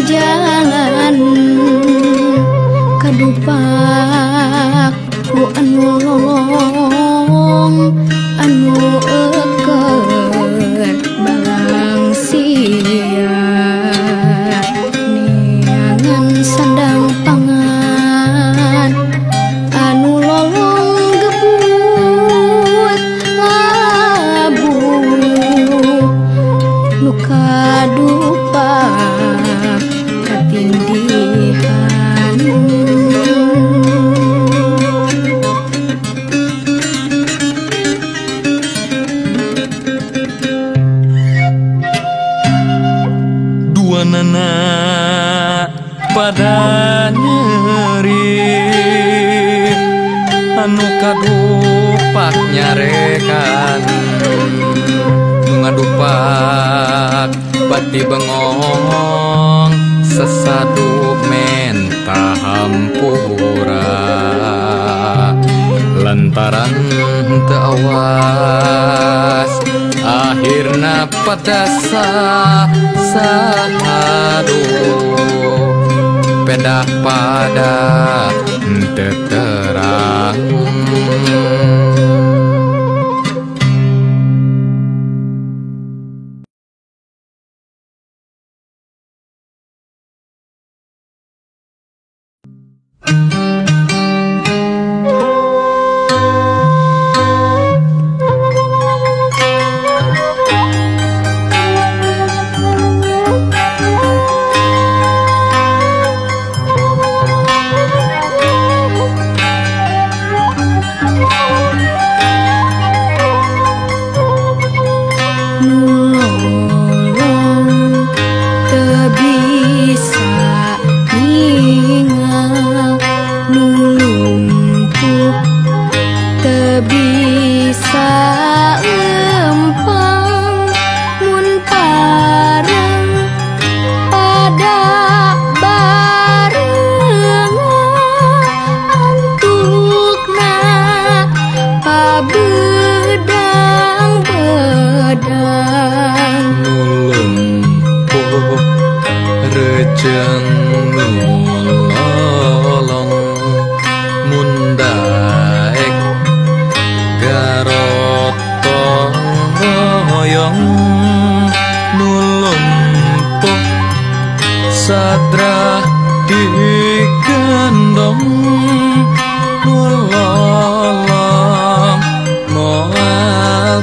jalan kadupak ku anu lolong anu eukeur balang sia neangan sandang pangan anu lolong gebut labu nu kadupak katindihan. Dua nana pada nyeri anu kadupak nyarekan nu ngadupak bati bengong sesaduk menta hampura lantaran teu awas akhirna pada sahadu pedah pada teu terang. Sadrah digendong nulolong moal.